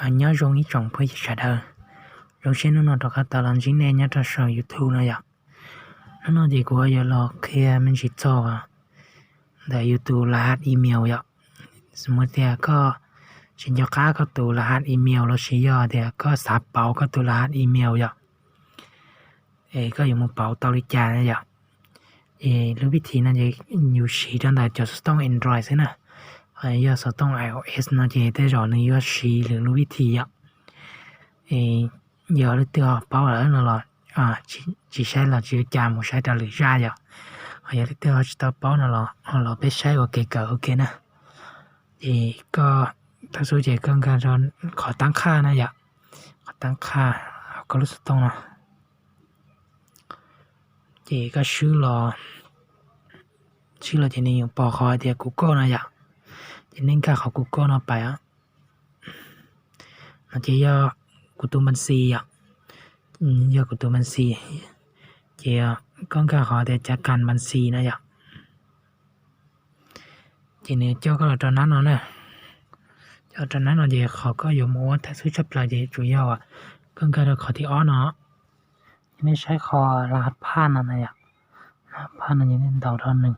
Nyob zoo ib tsoom phooj ywg sawv daws, zoo siab hnub no rov qab tau los ntsib nej nyob rau saum YouTube no yom. Hnub no ces kuv yuav los qhia me ntsis txog ntawm yus tus laj haj email yom. Xws li tias koj tsis nco qab koj tus laj haj email los sis yog tias koj xav pauv koj tus laj haj email yom, es koj yuav mus pauv tau li cas na yom. Es lub vib thim no ces yus siv rau ntawm cov xov tooj Android xwb na. Yog xov tooj iOS no ces tej zaum nws yuav siv lwm lub vib thim yom. Es yog leej twg ho paub lawm no los tsis saib los tsis ua cas, mus saib rau lwm zaj yom. Ho yog leej twg ho tsis tau paub no los ho los peb saib ua kev kawm ua ke na. Ces koj thawj xub ces koj nkag rau qhov tab qhaj na yom, qhov tab qhaj, koj lub xov tooj no. Ces koj swb los, swb los ces nws yuav pom qhov tias Google no yom. Ces nej nkag qhov Google no pais. No ces yog kuv tus npas xis yom, yog kuv tus npas xis. Ces koj nkag qhov tias cav kas npas xis no yom. Ces nws coj koj los rau nab no na. Coj rau nab no ces qhov koj yuav mus ua thawj xub tshaj plaws ces tsuas yog koj nkag rau qhov thib ob no. Ces nej saib qhov laj haj phaj no na yom, laj haj phaj no ces nej ntaus rau nws.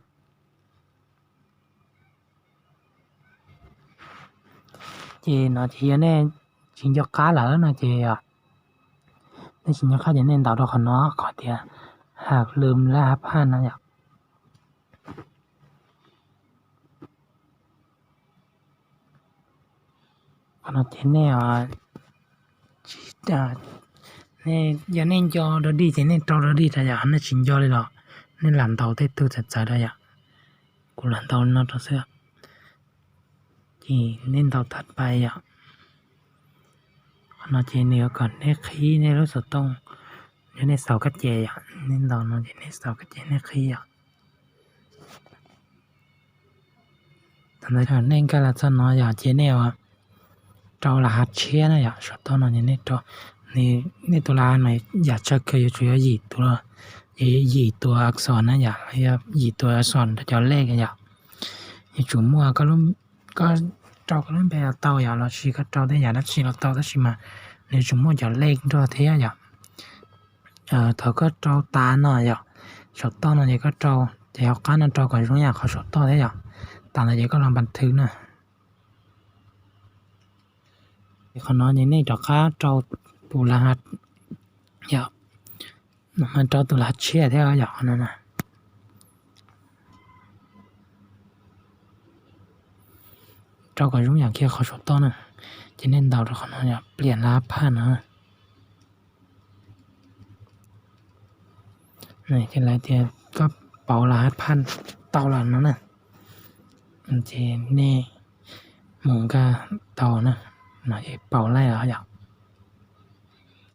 Ces no ces yog nej tsis nco qab lawm no ces, nej tsis nco qab ces nej ntaus rau qhov no, qhov tias haj lwm laj haj phaj no yom. Qhov no ces nej, nej, yog nej nco dog dig ces nej rau dog dig rau yom, nej tsis nco li los nej lam ntaus tej tug txawv txawv rau yom. Kuv lam ntaus no rau xwb. Ces nej ntaus thaj pais yom. Qhov no ces nws yuav kom nej qhib nej lub xov tooj, yog nej xaus kab ces yom, nej ntaus no ces nej xaus kab ces nej qhib yom. Thaum ntawd nej nkag los txog no yom ces nej rau laj haj tshiab na yom, saum toj no ces nej rau, nej tus laj haj no yam tsawg kawg yuav tsum yog yim tus, yim tus a xos na yom, yog yim tus a xos rau cov lej yom. Yuav tsum muaj, koj rau koj lub npe los tau yom, los sis koj rau tej yam dab tsi los tau tab sis mas nws yuav tsum muaj cov lej nrog thiab yom. Thaum koj rau tas no yom, saum toj no ces koj rau, ces hauv qab no rau kom zoo yam qhov saum toj thiab yom. Tas ntawd ces koj los npas thwv na. Qhov no ces nej rov qab rau tus laj haj yom, rau tus laj haj tshiab thiab yom, qhov no na. Rau kom zoo yam kiag qhov saum toj na, ces nej ntaus rau qhov no yom, pliam laj haj phaj no. Ces lawv tias koj pauv laj haj phaj tau lawm no na, ces nej mus nkag tau na, no ces pauv laij lawm yom.